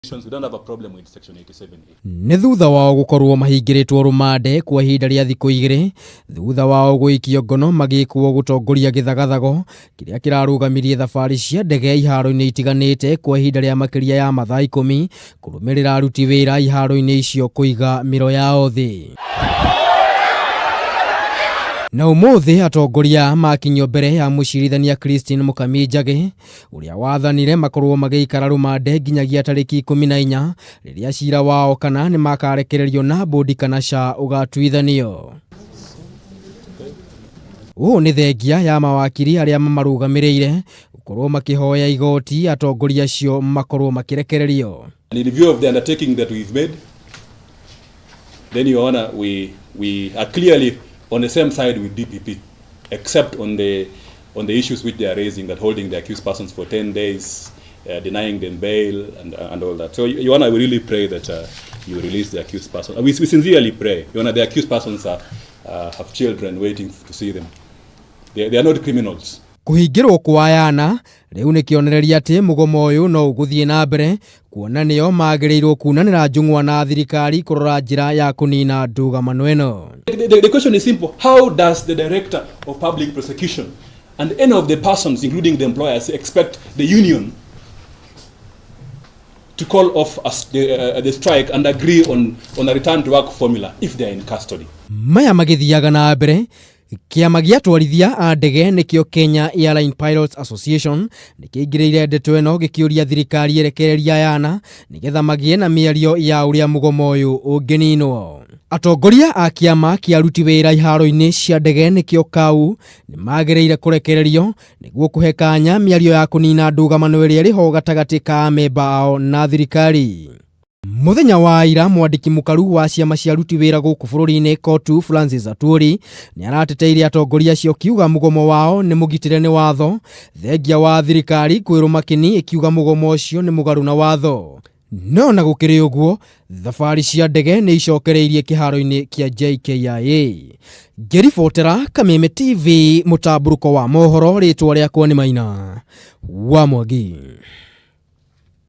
We don't have a problem with Section 87A. Nĩ thutha wao gũkorwo mahingĩrĩtwo rũmande kwa ihinda rĩa thikũ 2 thutha wao gũikio ngono magĩkwo gũtongoria gĩthagathago kĩrĩa kĩrarũgamirie thabarĩ cia ndege iharo-inĩ itiganĩte kwa ihinda rĩa makĩria ya mathaa 10 kũrũmĩrĩra aruti wĩra iharo-inĩ icio kũiga mĩro yao thĩ. Na ũmũthĩ atongoria makinyio mbere ya mũcirithania Christine Mukami Njagi ũrĩa wathanire makorwo magĩikara rũmande nginyagia tarĩki 14 rĩrĩa cira wao kana nĩ makarekererio na bũndi kana SHA ũgatuithanio. Ũũ nĩ thengia ya mawakiri arĩa mamarũgamĩrĩire gũkorwo makĩhoya igoti atongoria acio makorwo makĩrekererio. And in view of the undertaking that we've made, then, Your Honor, we are clearly on the same side with DPP, except on the issues which they are raising, that holding the accused persons for 10 days, denying them bail, and all that. So, Your Honor, we really pray that you release the accused person. We sincerely pray. Your Honor, the accused persons have children waiting to see them. They are not criminals. Kũhingĩrwo kwa Ayana rĩu nĩ kĩonereria atĩ mũgomo ũyũ no ũgũthiĩ na mbere kuona nĩo magĩrĩirwo kunanĩra njũng'wa na thirikari kũrora njĩra ya kũnina ndũgamano ĩno. The question is simple. How does the Director of Public Prosecution and any of the persons, including the employers, expect the union to call off the strike and agree on a return to work formula if they are in custody? Maya magĩthiaga na mbere, kĩama gĩa atwarithia a ndege nĩkĩo Kenya Airline Pilots Association nĩkĩingĩrĩire ndeto ĩno gĩkĩũria thirikari ĩrekererie Ayana nĩgetha magĩe na mĩario ya ũrĩa mũgomo ũyũ ũngĩninwo. Atongoria a kĩama kĩa aruti wĩra iharo-inĩ cia ndege nĩkĩo KAU nĩ magĩrĩire kũrekererio nĩguo kũhe kanya mĩario ya kũnina ndũgamano ĩrĩa ĩrĩ ho gatagatĩ ka amemba ao na thirikari. Mũthenya wa ira mwandĩki mũkaru wa ciama cia aruti wĩra gũkũ bũrũri-inĩ COTU Francis Atwoli nĩ arateteire atongoria acio kiuga mũgomo wao nĩ mũgitĩre nĩ watho thengia wa thirikari kwĩrũma kĩni ĩkiuga mũgomo ũcio nĩ mũgarũ na watho. No na gũkĩrĩ ũguo thabarĩ cia ndege nĩ icokereirie kĩharo-inĩ kĩa JKIA. Ngĩribotera Kameme TV mũtambũrũko wa mohoro, rĩtwa rĩakwa nĩ Maina wa Mwangi.